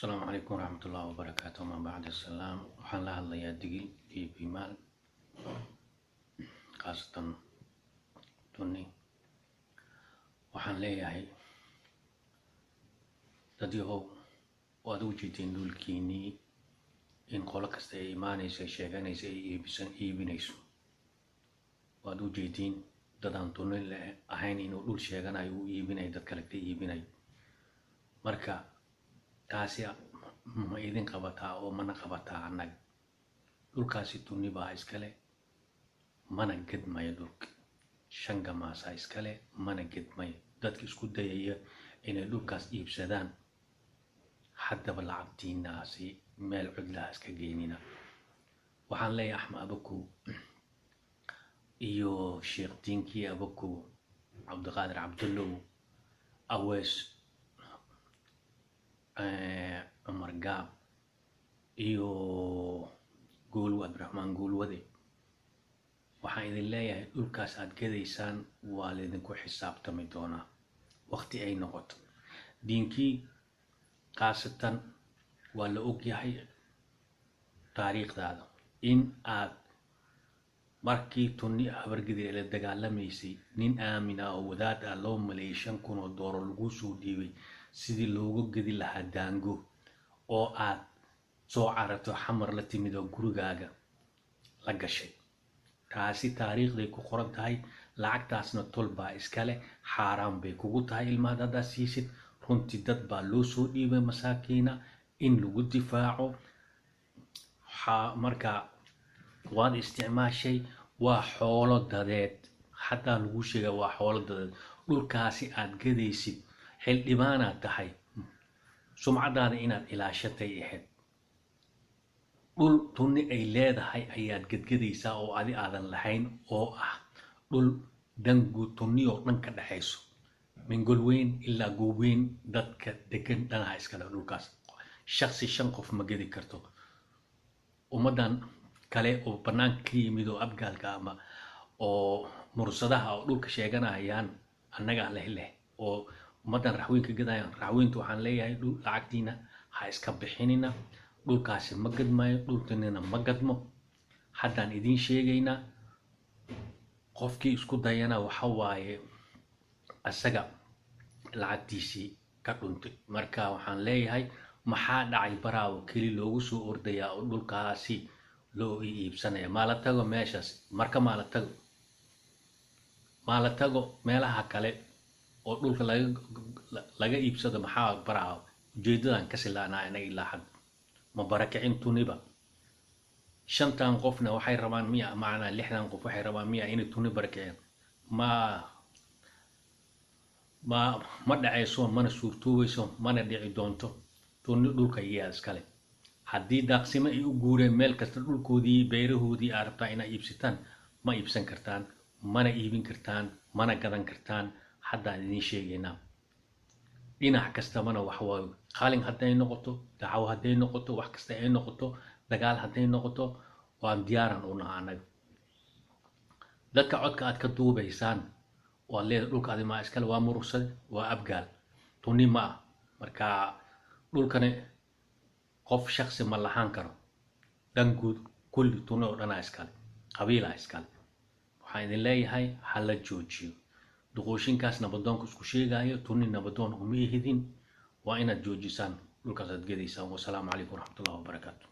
Asalaamu calaykum waraxmatullaahi wabarakaatu. Ma bacd asalaam, waxaan la hadlayaa Digil iyo Bimaal, khaasatan Tuni. Waxaan leeyahay, dad yahow, waad u jeedeen dhulkiinii in qolo kasta ay imaanayso, ay sheeganayso, ay iibsan iibinayso. Waad u jeediin dadaan Tuni ahayn inuu dhul sheeganayo, uu iibinayo, dad kale ka iibinayo. Marka taasi ma idin qabataa oo mana qabataa? Annaga dhulkaasi Tuni baa iskale, mana gedmayo. Dhulka shan gamaasaa iskale, mana gedmayo. Dadka isku dayaya inay dhulkaas iibsadaan, haddaba lacagtiinaasi meel cudlaha iska geynina. Waxaan leeyahay Axmed Abakow iyo Sheekh Diinkii Abakow, Cabdiqaadir Cabdullow, Awees Cumar Gaab iyo Goolwo Cabdiraxmaan Goolwade, waxaan idin leeyahay dhulkaas aad gadaysaan waa laydinku xisaabtami doonaa waqti ay noqoto. Diinkii khaasatan waa la ogyahay taariikhdaada in aad markii Tuni Habargidir la dagaalamaysay nin aamin ah oo wadaad ah loo maleeyay 5000 oo dooro lagu soo dhiibay sidii looga gedi lahaa Daango, oo aad soo cararto, Xamar la timid oo gurigaaga la gashay. Taasi taariikhday ku qoran tahay. Lacagtaasna tol baa iskale, xaaraan bay kugu tahay ilmahaad haddaad siisid. Runtii dad baa loo soo dhiibay masaakiina in lagu difaaco. Marka waad isticmaashay, waa xoolo dadeed. Xataa lagu sheega waa xoolo dadeed dhulkaasi aad gadaysid. Xildhibaanaad tahay, sumcadaada inaad ilaashatay ahayd. Dhul Tunni ay leedahay ayaad gedgedaysaa oo adi aadan lahayn, oo ah dhul danguud, Tunni oo dhan ka dhexayso, Mingolweyn ilaa Goobweyn dadka degan dhanaha iskale. Dhulkaas shaksi shan qof ma gedi karto. Ummaddan kale oo banaanka ka yimid oo Abgaalka ama oo Mursadaha oo dhulka sheeganayaan annagaa leh leh oo ummaddan Raxweynka gadayaan. Raxweynta waxaan leeyahay, dhul lacagtiina ha iska bixinina. Dhulkaasi ma gadmayo, dhulkanina ma gadmo, haddaan idiin sheegaynaa. Qofkii isku dayana waxa waaye isaga lacagtiisii ka dhuntay. Marka waxaan leeyahay, maxaa dhacay Baraawo keli loogu soo ordayaa oo dhulkaasi loo iibsanaya? Maala tago meeshaas, marka maala tago, maala tago meelaha kale oo dhulka laga iibsado. Maxaa Baraawo ujeedadan ka silaanaa inaga ilaa hadda? Ma barakicin Tuniba? Shantan qofna waxay rabaan miya, macnaa 60 qof waxay rabaan miya inay Tuni barakiceen? Ma dhacayso, mana suurtoobayso, mana dhici doonto. Tuni dhulka iyaa iskale. Haddii daaqsimo ay u guureen meel kasta, dhulkoodii, beerahoodii aad rabtaa inaad iibsataan, ma iibsan kartaan, mana iibin kartaan, mana gadan kartaan. Haddaan idiin sheegaynaa, dhinac kastabana wax waayo: qalin hadday noqoto, dacwo hadday noqoto, wax kasta ay noqoto, dagaal hadday noqoto, waan diyaaran u naha annaga. Dadka codka aad ka duubaysaan waad leedahay dhulka adi maa iskale, waa Murugsade, waa Abgaal, Tuni ma ah. Marka dhulkani qof shaksi ma lahaan karo, dhanguud kulli Tuni oo dhanaa iskale, qabiilaa iskale. Waxaan idin leeyahay, ha la joojiyo duqooshinkaas nabadoonka isku sheegayo. Tuni nabadoon uma ihidin, waa inaad joojisaan dhulkaas aad gedaysaan. Wasalaamu calaykum waraxmatullahi wabarakaatu.